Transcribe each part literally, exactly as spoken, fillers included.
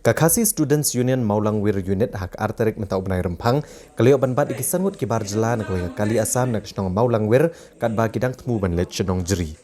Ka Khasi Students Union Mawlangwir Unit ha ka ar tarik mynta u bnai Rymphang ka la ïoh ban bat ïa ki san ngut ki bar jylla na kawei ka kali Assam na ka shnong Mawlangwir katba ki dang thmu ban leit sha Nongjri.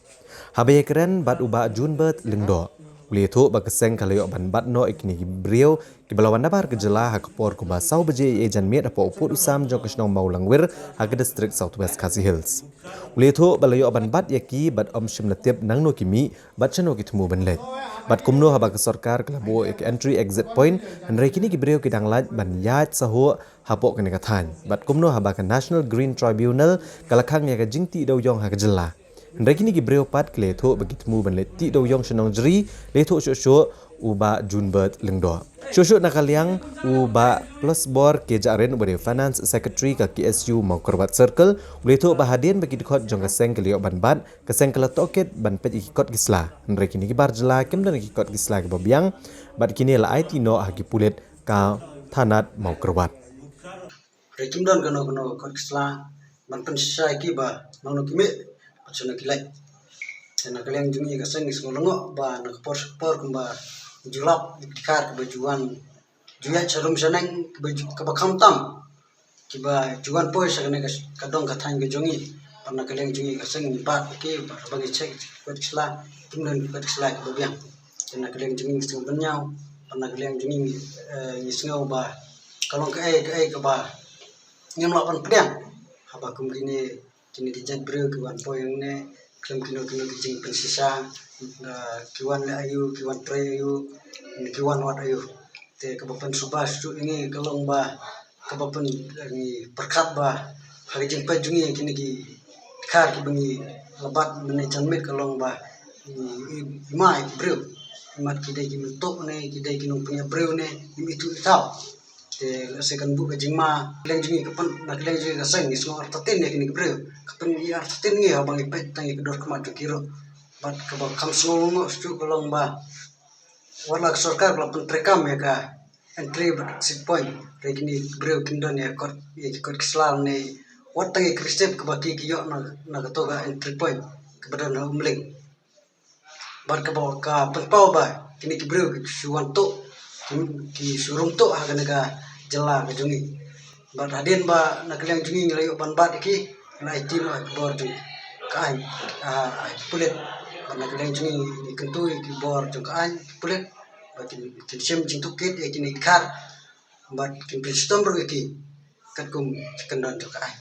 Haba ïakren bad u Bah Junbert Lyngdoh, u la ïathuh ba ka seng ka la ïoh ban bat noh ïa kine ki briew kiba la wan nabar ka jylla ha ka por kumba saw baje ïa janmiet hapoh u pud u sam jong ka shnong Mawlangwir ha ka distrik South West Khasi Hills. U la ïathuh ba la ïoh ban bat ïa ki bad ym shym la tip nangno ki mih bad shano ki thmu ban leit. Bad kumno haba ka sorkar ka la buh ïa ka entry exit point, hynrei kine ki briew ki dang lait ban ïaid sahuh hapoh kane ka thaiñ. Bad kumno haba ka National Green Tribunal ka la khang ïa ka jingtih dewiong ha ka jylla. Hynrei kine ki briew pat ki la ïathuh ba ki thmu ban leit tih dewiong sha Nongjri, la ïathuh shuh shuh u Bah Junbert Lyngdoh. Shuh shuh na ka liang u Bah Plasbor K Jarin uba dei Finance Secretary ka K S U Mawkyrwat Circle, u la ïathuh ba hadien ba ki dkhot jong ka seng ki la ïoh ban bat, ka seng ka la tohkit ban peit ïa ki kot ki sla. Hynrei kine ki bar jylla kim don ïa ki kot ki sla kiba biang, bad kine la aiti noh ha ki pulit ka thanat Mawkyrwat. Hynrei kim don kano kano kot ki sla ban pynshisha ïa ki ba nangno ki mih bad shano ki leit. Te na ka liang jong ngi ka seng ngi sngew lyngngoh ba na ka por sha ka por kumba ju lap ïa ki dkhar kiba ju wan ju ïaid sha rum sha neng kiba ju, kaba khamtam kiba ju wan poi sha kane ka, ka dong ka thaiñ ka jong ngi. Bad na ka liang jong ngi ka seng ngi bat ïa ki bad haba ngi check ki kot ki sla kim don ki kot ki sla kiba biang. Te na ka liang jong ngi ngi sngew bynñiaw, bad na ka liang jong ngi, eh, ngi sngew ba ka long kaei kaei kaba ngim lah ban pdiang. Haba kum kine, kine ki jait briew ki wan poi hangne khlem kino kino ki jingpynshisha, eh, ki wan leh aïu, ki wan trei aïu, ki wan wad aïu. Te kaba pynsuba shuh ïa ngi ka long ba kaba pyn, eh, ngi pyrkhat ba ha ka jingpeit jong ngi kine ki dkhar kiba ngi la bat mynne janmiet ka long ba ngi, i, i ma ïa ki briew. Imat ki dei ki myntoi ne ki dei ki nongpynïap briew ne, im ithuh ithaw. Te lehse kan buh ka jingma, ka liang jong ngi ka pyn, na ka liang jong ngi ka seng ngi sngew artatien ïa kine ki briew. Ka pyn, i artatien ngi haba ngi peit tang ïa ka dur khmat jong ki ruh. Bad kaba kham sngew lyngngoh shuh ka long ba wat la ka sorkar ka la pyntreikam ïa ka entry bad exit point, hynrei kine ki briew kim don ïa kot, ïa ki kot ki sla ne wat tang ïa ka receipt kaba ki, ki ïoh na, na kato ka entry point kaba don ha Umling. Bad kaba ka pynpaw ba kine ki briew ki shu wan tuh, ki, ki shu rung tuh ha kane ka jylla ka jong ngi. Bad hadien ba na ka liang jong ngi ngi la ïoh ban bat ïa ki, ngi la aiti noh ha ki bor jong ka aiñ, ha, ha ki pulit. Bad na ka liang jong ngi ngi kyntu ïa ki bor jong ka aiñ, ki pulit, ba kin, kin shim jingtohkit ïa kine ki dkhar bad kin pynshitom ruh ïa ki katkum ki kyndon jong ka aiñ.